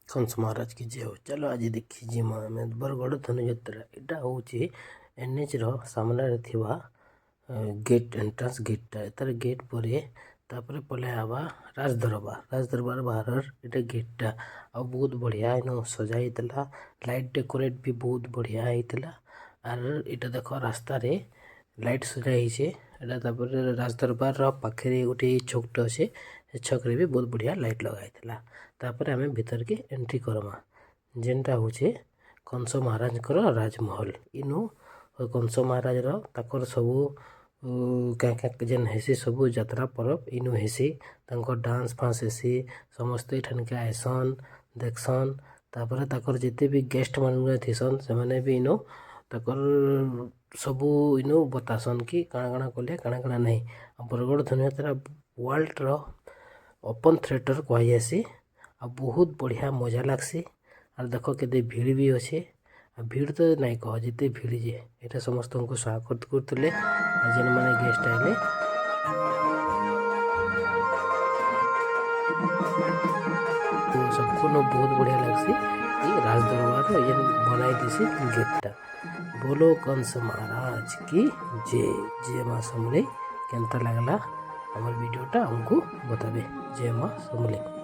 कंस महाराज କି ଜୟ ହଉ। ଚାଲ, ଆଜି ଦେଖି ଯିମା ଆମେ ବରଗଡ଼ ଧନୁଯାତ୍ରା। ଏଇଟା ହେଉଛି ଏନ୍ଏଚ୍ର ସାମ୍ନାରେ ଥିବା ଗେଟ୍, ଏଣ୍ଟ୍ରାନ୍ସ ଗେଟ୍ଟା। ତାର ଗେଟ୍ ପରେ ତାପରେ ପଲେଇ ଆଇବା ରାଜ ଦରବାର। ରାଜ ଦରବାର ବାହାରର ଏଇଟା ଗେଟ୍ଟା। ଆଉ ବହୁତ ବଢ଼ିଆ ଇନ ସଜା ହେଇଥିଲା। ଲାଇଟ୍ ଡେକୋରେଟ୍ ବି ବହୁତ ବଢ଼ିଆ ହେଇଥିଲା। ଆର୍ ଏଇଟା ଦେଖ, ରାସ୍ତାରେ ଲାଇଟ୍ ସଜା ହେଇଛେ ଏଇଟା। ତାପରେ ରାଜ ଦରବାରର ପାଖରେ ଗୋଟେ ଛକଟେ ଅଛେ। ସେ ଛକରେ ବି ବହୁତ ବଢ଼ିଆ ଲାଇଟ୍ ଲଗା ହେଇଥିଲା। ତାପରେ ଆମେ ଭିତରକେ ଏଣ୍ଟ୍ରି କରମା, ଯେନ୍ଟା ହଉଛେ କଂସ ମହାରାଜଙ୍କର ରାଜମହଲ। ଇନୁ କଂସ ମହାରାଜର ତାଙ୍କର ସବୁ କାଁ କାଁ ଯେନ୍ ହେସି, ସବୁ ଯାତ୍ରା ପରବ ଇନୁ ହେସି। ତାଙ୍କର ଡାନ୍ସ ଫାନ୍ସ ହେସି। ସମସ୍ତେ ଏଠାନିକେ ଆଏସନ୍, ଦେଖସନ୍। ତାପରେ ତାଙ୍କର ଯେତେ ବି ଗେଷ୍ଟ ମାନେ ଥିସନ୍, ସେମାନେ ବି ଇନୁ ତାଙ୍କର ସବୁ ଇନୁ ବତାସନ୍ କି କାଣା କାଣା କଲେ, କାଣା କାଣା ନାହିଁ। ଆଉ ବରଗଡ଼ ଧନୁଯାତ୍ରା ୱାର୍ଲଡର ଓପନ୍ ଥିଏଟର୍ କୁହାଯାଏସି। ଆଉ ବହୁତ ବଢ଼ିଆ ମଜା ଲାଗ୍ସି। ଆର୍ ଦେଖ, କେତେ ଭିଡ଼ ବି ଅଛେ। ଆଉ ଭିଡ଼ ତ ନାଇଁ କହ, ଯେତେ ଭିଡ଼ ଯେ ଏଇଟା ସମସ୍ତଙ୍କୁ ସ୍ୱାଗତ କରୁଥିଲେ। ଆଉ ଯେନ୍ମାନେ ଗେଷ୍ଟ ଆଇଲେ, ସବକୁ ବହୁତ ବଢ଼ିଆ ଲାଗ୍ସି। ଇ ରାଜ ଦରବାର ଯେନ୍ ବନାଇ ଦିସି ଗେଟ୍ଟା। बोलो कंस महाराज की जय। ଜୟ ମା ସମଲେଇ। କେନ୍ତା ଲାଗଲା ଆମର ଭିଡ଼ିଓଟା, ଆମକୁ ବତାବେ। ଜୟ ମା ସମଲେଇ।